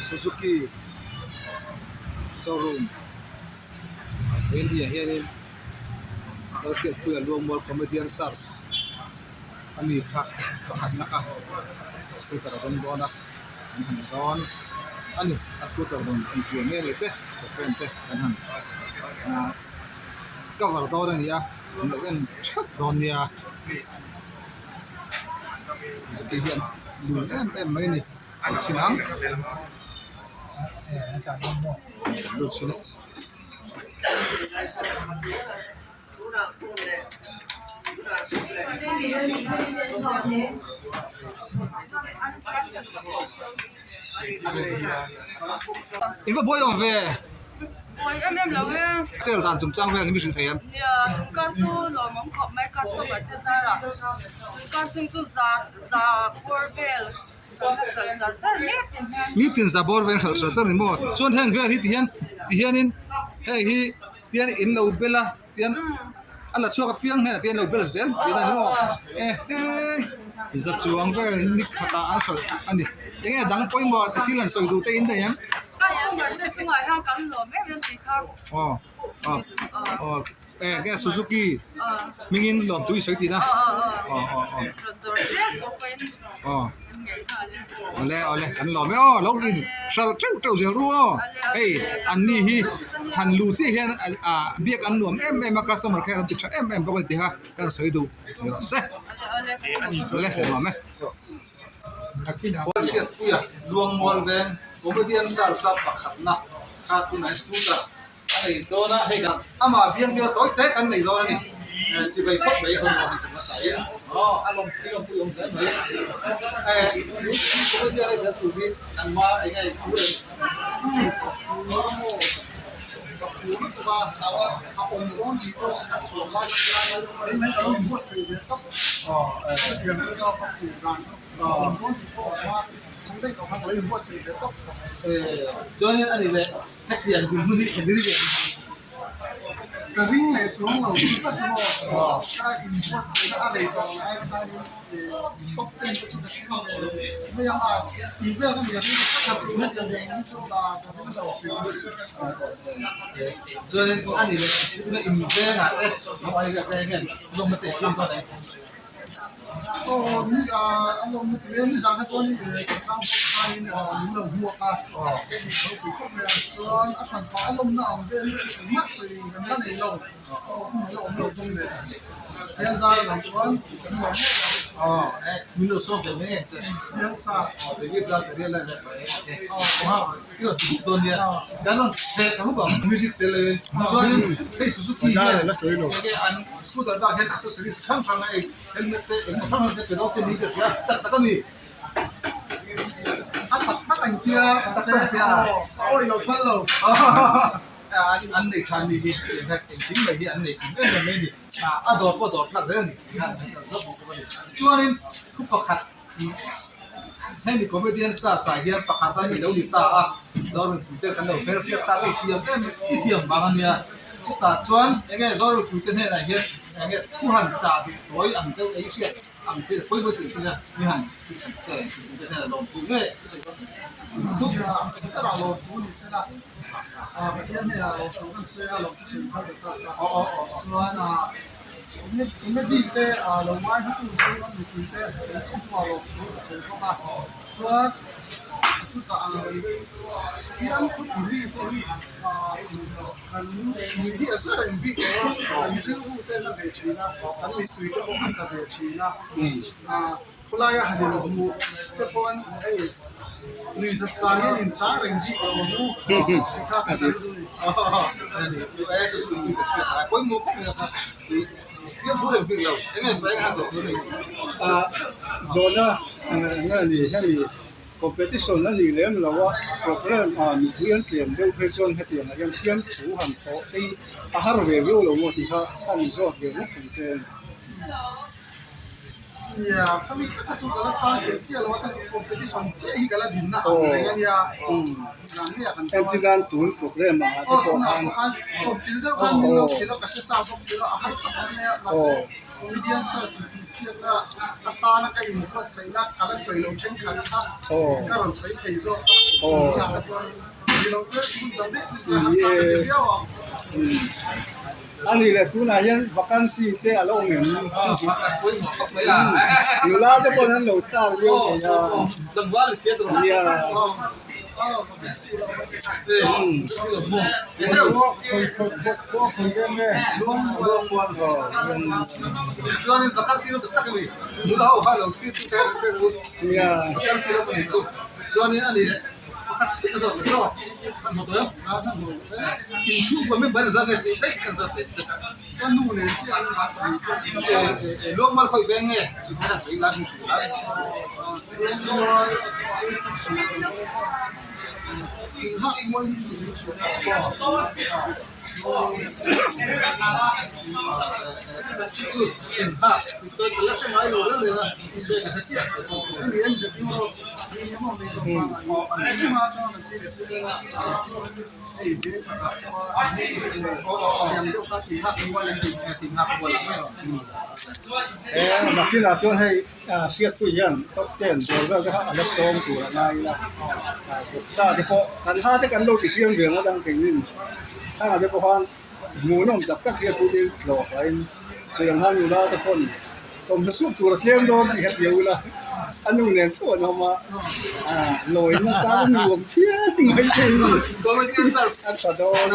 Suzuki showroom he ni ah hianin Lalhriatpuia Luangmual comedian search ami kha pakhatna kha scooter a dawng dawn a an han dawn a ni a scooter rawn entir mek leh te friend te kan han ah cover dawn a ni a an lo en theuh dawn nia Suzuki hian lun em em mai a ni a chhin ang lut chhin a. I va buai awm ve. Buai em em lo e. Sale dan chungchang vel mi hrilh thei em? Nia, tunkar chu lawmawm khawp mai customer te zarah tunkar chhung chu za za bawr vel kan la hralh char char mek tin hian. Nitin za bawr vel hralh char char ni maw? Chuan heng vel hi tihian tihianin hei hi tian in lo bel a tian a la chhuak apiang hnenah tian lo bel zel tih a ni maw ehe za chuang vel ni khatah an hralh a ni eng nge dang pawimawh thil an sawi duh te in nei em? Customer te chungah hian kan lawm em em tih kha. Aw aw aw eng nge Suzuki hmingin lawm tui sawi tih na aw aw aw aw. Awle awle kan lawm e aw lo in hralh teuh teuh zel ru aw hei an ni hi han luh chiah hian ah biak an nuam em em a customer kher an ti tha em em bawk a ni tih kha ka sawi duh ni rawh se awle kan lawm e Hriatpuia Luangmual veng comedian sar sap pakhatna kha tunah scooter a nei dawn a hei kan amah biang bial tawi te kan nei dawn a ni eh chi vei phawt mai a hun awm chung nasa in aw a lawm pui lawm pui awm hle mai eh comedian a tel tur hi nangma eng nge thu em eh chuanin a ni leh. Hetiang dinhmun hi ka ring leh Ka ring leh chuang lo chu tak chu maw ka inbuatsaihna a rei tawh lai khanin top ten te chu ka thleng ve mai ang a tih vel ka nia ring tak a chu hetiang dinhmun hi chu ka ring lo Chuanin a ni leh tuna invengah te hian lawmna te siam dawn em? Aw ni a a lawmna ti mai a nizan kha chuan kan tlang bawk khanin min lo hmuak a ropui khawp mai a chuan a hran pah a lawmna ang vel hi chu engmah sawi kan la nei lo aw hun a la awm lo bawk nen Pathian zar a lang chuan kan lawm ngei ang. Aw eh min lo sawm ve mai ang che. Chiang sa. Aw David ral ka rial lai vel pah eng ang che. Aw i rawn ti huk dawn nia. Kan rawn seh ta huk ang music tel lovin chuanin hei Suzuki hian enge an Scooter bak hian accessories hrang hrang a ei helmet te engemaw hrang hrang te pe dawn te niin ka hria tak tak a ni. A tak tak an tia tak tak tia awi lo phal lo. An nei tha ni hi engkim mai hi an nei kim em em mai a ni. A dawr pawh dawr tlak zel a ni tih khan an kal zawk bawk a ni. Chuanin thu pakhat hemi comedian sa sa hian pakhat a ni lo ni ta a, Zorinpuite kan lo hmelhriat tak a i thiam em i thiam vang a nia. Chutah chuan enge Zorinpuite hnenah hian enge thu han chah duh tawi ang deuh ei hriat ang chi leh pawimawh thil thil a mi han che Zorinpuite hnenah lawmthu nge i sawi dawn? Thu a lawmthu ni se la. Pathian hnenah lawmthu kan sawi a, lawmthu sawi phal ta sa sa. Chuan comedy te lo ngai hmatu Zoram mipui te an chung chungah lawmthu ka sawi bawk a. Chuan a thuchah ang reng hian thu ti mi te hi kan nuih hi a za reng bik lo a, kan rilru te na ve thin a, kan mittui te pawh a tla ve thin a. Khawlaia han inhmuh te pawn hei nuihzat chang hian in chang reng bik lo ang u tih kha ka zir a. Zawhna eng a ni hemi competition a nih lem lo a program ah mipui an tlem deuh phei chuan hetiang ah hian fiamthu han thawh te hi a har ve viau lo maw tih kha a ni zawk ve ngawt ang che. Nia, khami taka chu ka la chhang thiam chiah lo a, chuan competition chiah hi ka la dinna ang reng a nia. Ran mai ah kan zo a. Entirnan tun program ah te Aw, pawh tunah khan. pawh khan chawpchilh deuh khan min lo hrilh a, ka hre sa bawk si lo, a harsa khawp mai a, mahse. Comedian search intihsiakna atana ka inbuatsaihna ka la sawi lo thenkhat kha ka rawn sawi thei zawk a, tunah chuan ni lo se hmun dang daih chu se harsa ka ti viau ang. A nih leh tunah hian vacancy te a lo awm em? Nula te pawh an lo star viau thei a. Nia. Nakinah chuan hei Hriatpui hian top ten ball vel te kha a la sawm tur a ngai ila, vawksa te pawh kan ha te kan lo ti hriam ve ngawt ang keinin thangah te pawh khan hmuhnawm tak tak hriatpui te tlawh pahin chutiang khan nula te pawn thawmhnaw suak tur a tlem dawn tih kha hria ula a nu nen chauh an awm a, lawina tan a nuam phian mai thei a tha dawn.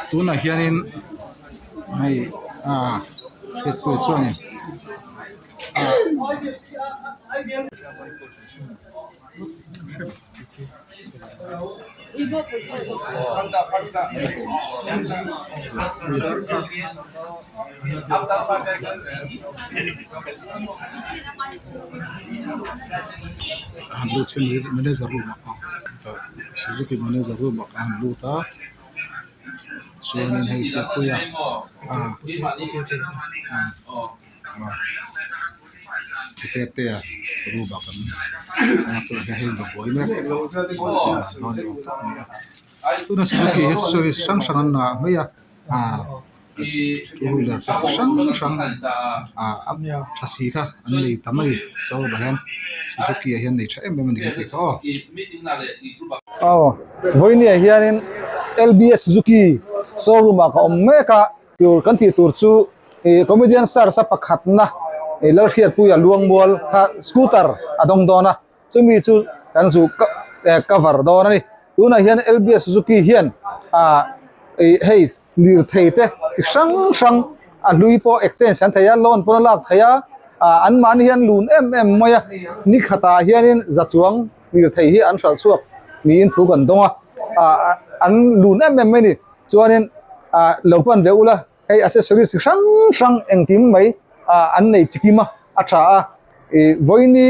Tunah hianin hei ah hriatpuia chuanin Han lut se manager room ah suzuki manager room ah kan han lut a chuanin hei piahpuia ah Tetea room ah kan hei a buai mek tuna suzuki hi service hrang hrang an ah mai a ah two wheeler te chi hrang hrang ah a tha si kha an nei tam a ni saw ah hian suzuki ah hian nei tha em em a ni kan tih kha aw. Aw vawinia hianin L B S suzuki showroom ah ka awm mek a tur kan tih tur chu. Ih comedian search a pakhatna ih Lalhriatpuia Luangmual kha scooter a dawng dawn a chumi chu kan zu eh cover dawn a ni tunah hian L B S Suzuki hian ah ih hei lirthei te chi hrang hrang a hlui pawh exchange an thei a loan pawn a lak theih a ah anmahni hian lun em em mai a ni khatah hianin za chuang lirthei hi an hralh chhuak niin thu kan dawng a ah an lun em em mai a ni chuanin ah lo pan ve ula. Hei accessories chi hrang hrang engkim mai ah an nei chi kim a a tha a ih vawiini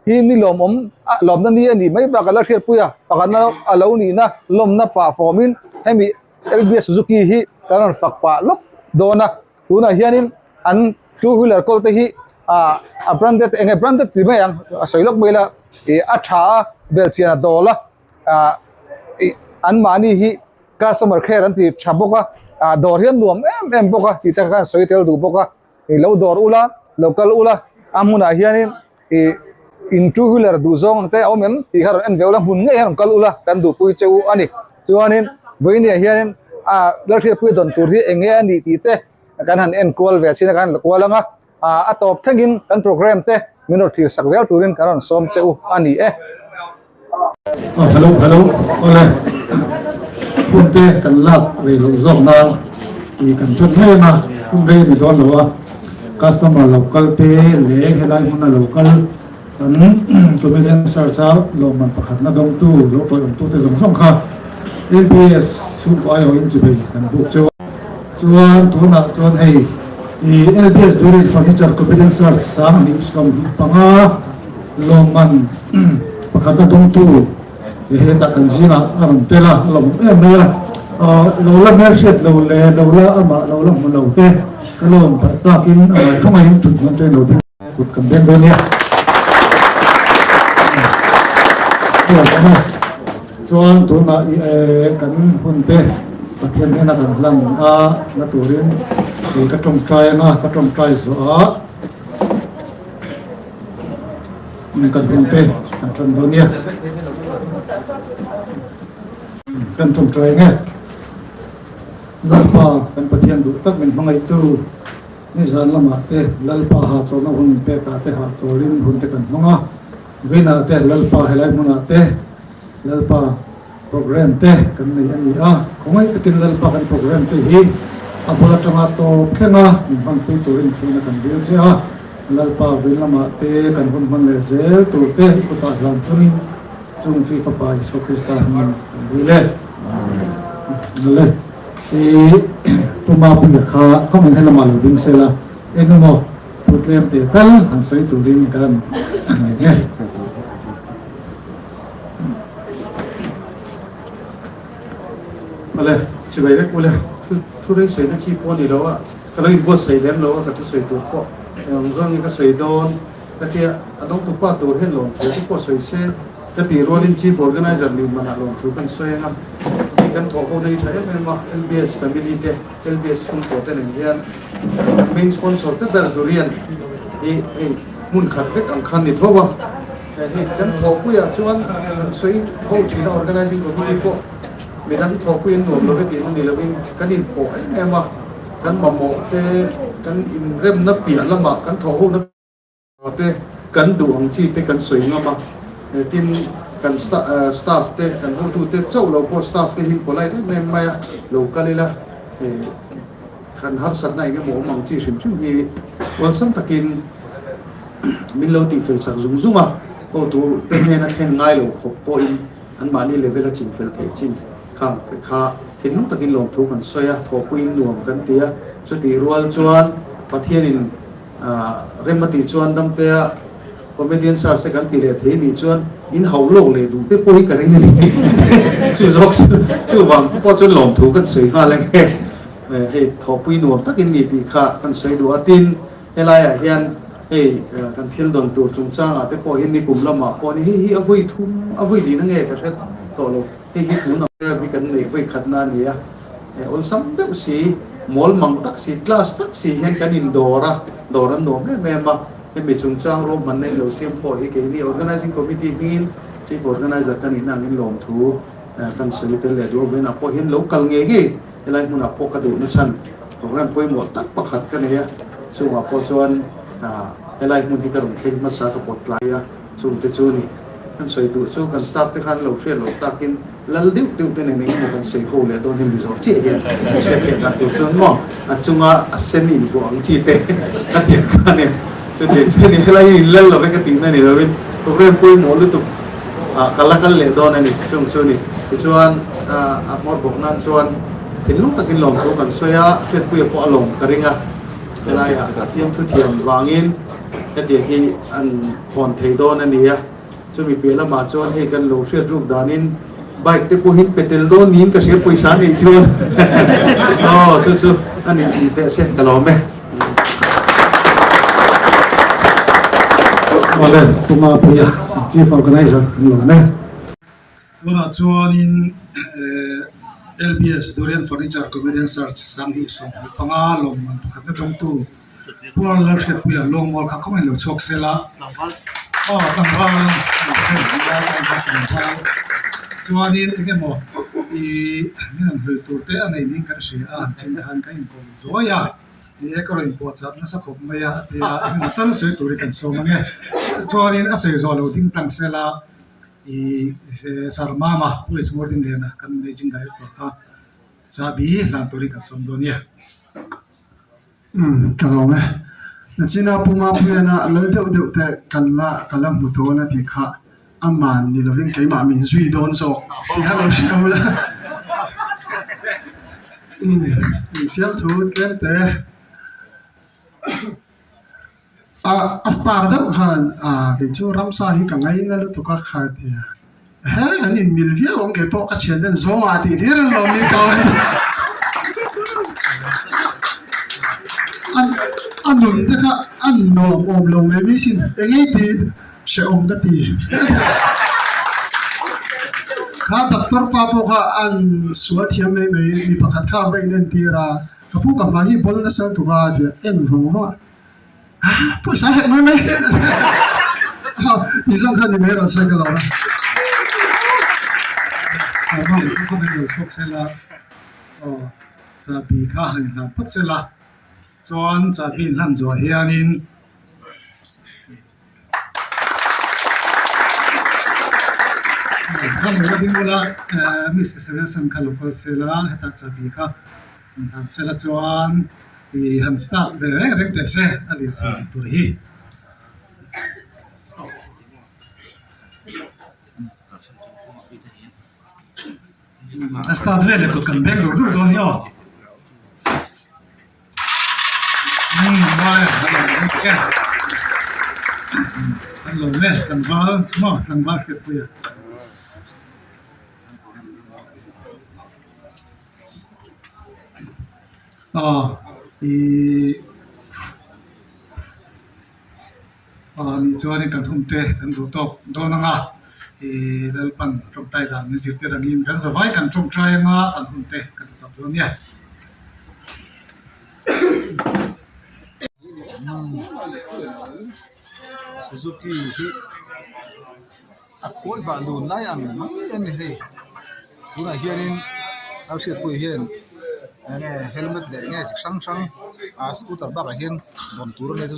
hi ni lawmawm a lawmna ni a nih mai bakah la hriatpui a pakhatna a lo nihna lawmna pah fawmin hemi L B S Suzuki hi kan rawn fak pah lawk dawn a tunah hianin an two wheeler kawl te hi ah a branded eng nge branded ti mai ang a sawi lawk mai ila ih a tha a belhchian a dawl a ah ih anmahni hi. Customer care an ti tha bawk a, ah dawr hian nuam em em bawk a tih te khan sawi tel duh bawk a, ih lo dawr ula lo kal ula a hmunah hianin ih in two wheeler duh zawng ang te a awm em tih kha rawn en ve ula hmun ngei hian rawn kal ula kan duhpui che u a ni chuanin vawinia hianin ah Lalhriatpuia dawn tur hi eng nge a nih tih te kan han en kual ve chin a kan han la kual ang a ah a tawp thlengin kan program te min rawn thlir sak zel turin kan rawn sawm che u a ni e. Aw hello hello awle hun te kan lak rei loh zawk nan ih kan ṭhat mai em a hun rei a ni dawn lo a customer lo kal te leh helai hmuna lo kal kan comedian search a lawmman pakhatna dawngtu lo tawihawmtu te zawng zawng kha L P S chhungkaw aiawhin chibei kan buk cheu a chuan tunah chuan hei ih L P S Durin furniture comedian search 25 lawmman pakhatna dawngtu. Hetah kan zingah a rawn tel a, a lawmawm em mai a. Lo la hmelhriat lo leh lo la amah lo la hmu lo te ka lawm palh takin a ngaihthawngaiin thut hman ṭeng lo ding kut kan beng dawn nia. Chuan tunah kan hun te Pathian hnena kan hlan a na turin ka tawngtai anga ka tawngtai zawh a kan hun te kan tan dawn nia. Kan tawngtai nge Lalpa kan Pathian duh tak min hmangaihtu nizan lamah te Lalpa hahchawlhna hun min pekah te hahchawlin hun te kan hmang a. Vawiinah te Lalpa helai hmunah te Lalpa program te kan nei a ni a, khawngaih takin Lalpa kan program te hi a bul atanga tawp thlenga min hmanpui turin khuina kan dil che a, Lalpa vawiin lamah te kan hun hman leh zel tur te i kutah hlan chungin chung chu i Fapa Isua Krista hmingin kan dil e. Le i Pu Mapuia kha khawngin helamah lo ding sela engemaw Thu tlem teh tal han sawi turin kan nei nge. Awle, chibai vek ule, thu thu rei sawi na chi pawh a ni lo a, ka lo inbuatsaih lem lo a, ka thusawi tur pawh eng zawng nge ka sawi dawn ka tia, a dawngtu pa tur hian lawmthu te pawh sawi se ka tih rualin Chief Organizer nih manah lawmthu kan sawi ang a, hei kan thawh ho na hi tha em em a, LBS family te. LBS chhungkaw te nen hian kan main sponsor te ber durian hi hei hmun khat vek ang khan ni tho a, hei kan thawhpuiah chuan kan sawi ho thin a organizing committee pawh midang thawhpui an nuam lo ve tihna ni lovin kan inpawh em em a, kan mamawh te kan inremna piah lamah kan thawh ho na. Te kan duh ang chi te kan sawi ngam a, tin kan staff te kan hotu te chauh lo pawh staff te hi polite em em mai a, lo kal ila kan harsatna eng emaw awm ang chi hrim hrim hi awlsam takin min lo tihfel sak zung zung a, hotu te hnena thlen ngai lo khawp pawhin anmahni level a chinfel theih chin khang te kha thinlung takin lawmthu kan sawi a, thawhpuiin nuam kan ti a, chutih rual chuan Pathianin Rem a tih chuan Damtea comedian search te kan ti leh thei nih chuan in hauh lawk leh duh te pawh hi ka ring a ni. Chu zawk chu chuvang pawh chuan lawmthu kan sawi nghal ang e. Hei thawhpui nuam takin ni tih kha kan sawi duh a. Tin, helaiah hian hei kan thil dawn tur chungchangah te pawh hi nikum lamah pawh ni hei hi a vawi thum a vawi lin ange ka hre tawh lo. Hei hi tuna hi kan neih vawi khatna a ni a. Awlsam deuh si, mawl mang tak si, class tak si hian kan indawr a, dawr an nuam em em a. Hemi chungchang ruahmanna in lo siam pawh hi keini Organising Committee hmingin Chief Organiser ka nihna angin lawmthu kan sawi tel leh duh avawinah pawh hian lo kal ngei ngei helai hmunah pawh ka duhna chhan program pawimawh tak pakhat ka nei a, chungah pawh chuan helai hmun hi ka rawn thleng hmasa ka pawt tlai a, chungte chu ni. Kan sawi duh chu kan staff te khan lo hriat loh takin Lal deuh deuh te nen engemaw kan sawi ho leh dawn hi ni zawh chiah hian hriat theih dan tur chuan maw a chunga a sen invuah ang chi te ka ti ang kha nia chutiang chu ni helai hi in lal lo ve ka tihna ni lovin program pawimawh lutuk ah ka la kal leh dawn a ni chung chu ni tichuan a hmawr bawk nan chuan thinlung takin lawmthu kan sawi a hriatpuia pawh a lawm ka ring a helai ah a fiamthu thiam vangin hetiang hi an hawn thei dawn a ni a. Chumi piah lamah chuan hei kan lo hriat ruk danin bike te pawhin pe tel dawn niin ka hria pawisa neih chuan aw chu chu a ni tih teh se ka lawm e. Awle Pu Mapuia Chief Organizer kan lawm e. Tunah chuanin LBS Durian Furniture Comedian Search 2025 lawmman pakhatna dawngtu Pu Lalhriatpuia Lawngmual kha kawngin lo chhuak sel a, aw tlangval tlangval chuanin eng emaw ih min rawn hlui tur te a nei ning kan hria a, chin khan kan inkawm zuai a, ni e ka rawn inpuahchah nasa khawp mai a a ti a, eng emaw tal sawi turin kan sawm ang e, chuanin a sawi zawh lo ding tlang sel a, ih Sarmama Pu Ismur Dingliana kan managing director kha chahbi hlan turin kan sawm dawn nia. Umm ka lawm e. Nachina Pu Mapuiana lal deuh deuh te kan la ka la hmu dawn a tih kha aman ni lovin keimah min zui dawn zawk tih kha lo hria ula. Umm fiamthu tlem te a a star deuh khan ah kei chu ramsa hi ka ngaina lutuk a kha tia. He kan inmil viau ang kei pawh ka thian ten zawng ah tih hlir an lo mi kau a a nun te kha a nuam awm lo mai mai sin engei tih hrehawm ka ti. Kha doctor pa pawh kha an sual thiam mai mai mi pakhat kha a va inentir a ka pu ka hmai hi bawl nasa lutuk a tih a en vawng vawng a. Pawisa hek mai mai tih zawng kha ni mai rawh se ka lo a. Bang kha khaw lo chhuak sela aw chahbi kha han inhlan phawt sela chuan chahbi inhlan zuah hianin Kha lo la ding ula Miss Isabelson kha lo kal sela hetah chahbi kha inhlan sela chuan I han start ve reng reng teh se a lirthei tih tur hi. A start vel leh kut kan beng dur dur dawn hi aw. Kan lo le tlangval maw tlangval hriatpui a. Aw ihh aw nih chuanin kan hun te kan duh tawk dawn ang a ihh Lalpan tawngtai dan min zirtir angin kan zavai kan tawngtai anga kan hun te kan duh tawk dawn nia. Suzuki hi. A khawi vah dun lai ang mai a ni hei tunah hianin a hriatpui hian eng nge helmet leh eng nge chi hrang hrang ah scooter bakah hian dawn tur a nei chu.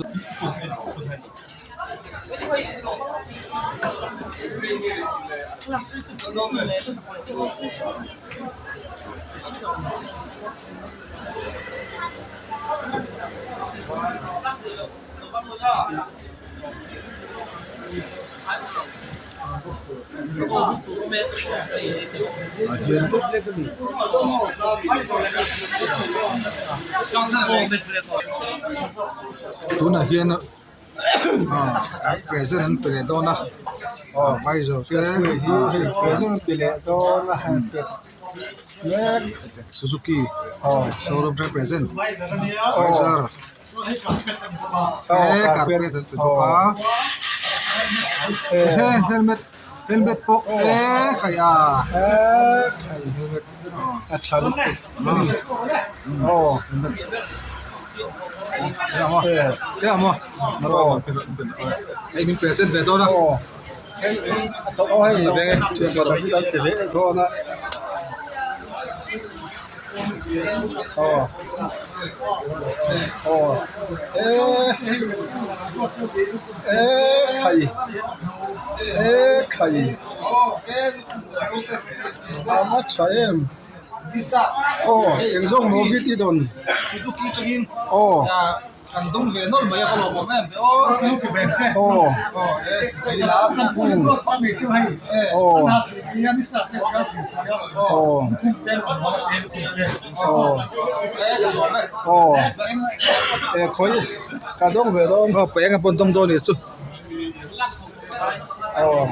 Tunah hian ah present an pe leh dawn a aw visor te hei present an pe leh dawn a han pe mek Suzuki showroom te present visor. He carpet an pe bawk a he helmet helmet pawh e khai a helmet a tha lutuk aw e a maw hei min present ve dawn a aw hei thian an pe ve dawn a. Aw aw eh eh khai eh khai a ma tha em aw eng zawng maw vit i dawn aw. Kan dawng ve nawlh mai a ka lawm awm em ve aw. Aw. Aw. Aw. Aw. E khawi ka dawng ve dawn. Aw pa enga pawn dawng dawn nih chu. Aw.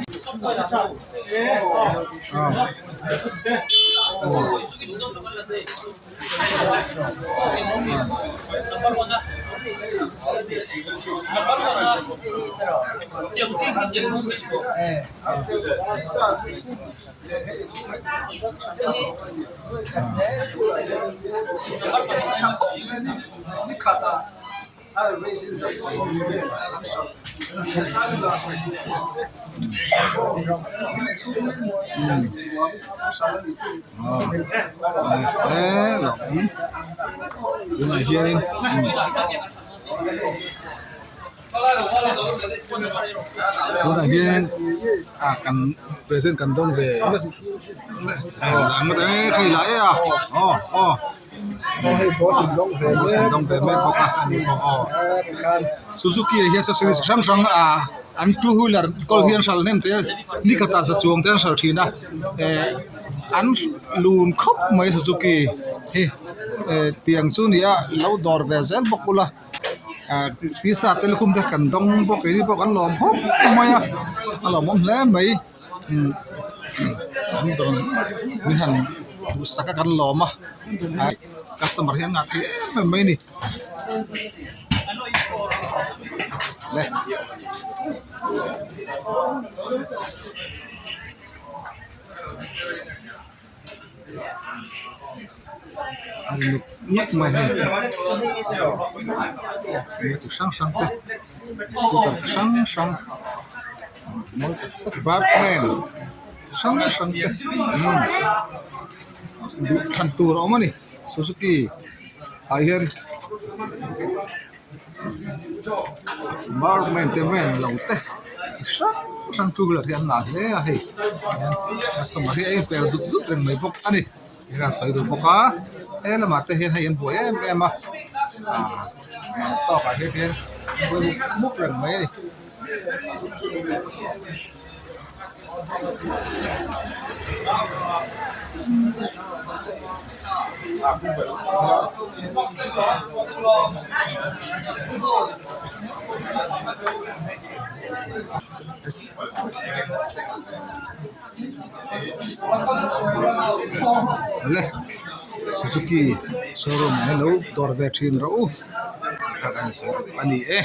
Tunah hian ah kan present kan dawng ve hei lah e a aw aw. Boss in dawng ve mek bawk a aw Suzuki ah hian accessories chi hrang hrang ah an two wheeler kawl hi an hralh hnem thei a ni khatah za chuang te an hralh thin a eh an lun khawp mai Suzuki hi eh tiang chu ni a lo dawr ve zel bawk ula ah tisa te lukhum te kan dawng bawk keini pawh kan lawm khawp mai a a lawmawm hle mai. An dawn min han duhsak a kan lawm a customer hi an ngah thei em em mai a ni le. A ri nuk nuk mai hei enge chi hrang hrang te scooter chi hrang hrang mawi tak tak birdman chi hrang hrang te umm duh thlan tur a awm a ni suzuki ah hian birdman te man lo te chi hrang hrang two wheeler hi an ngah hle a hei customer hi a inper zut zut reng mai bawk a ni. Hei a sawi duh bawk a he lamah te hian hei an buai em em a ah man tawk ah hian hian an buai mup mup reng mai a ni. Le Suzuki showroom ah hian lo dawr ve thin rawh u a ni e.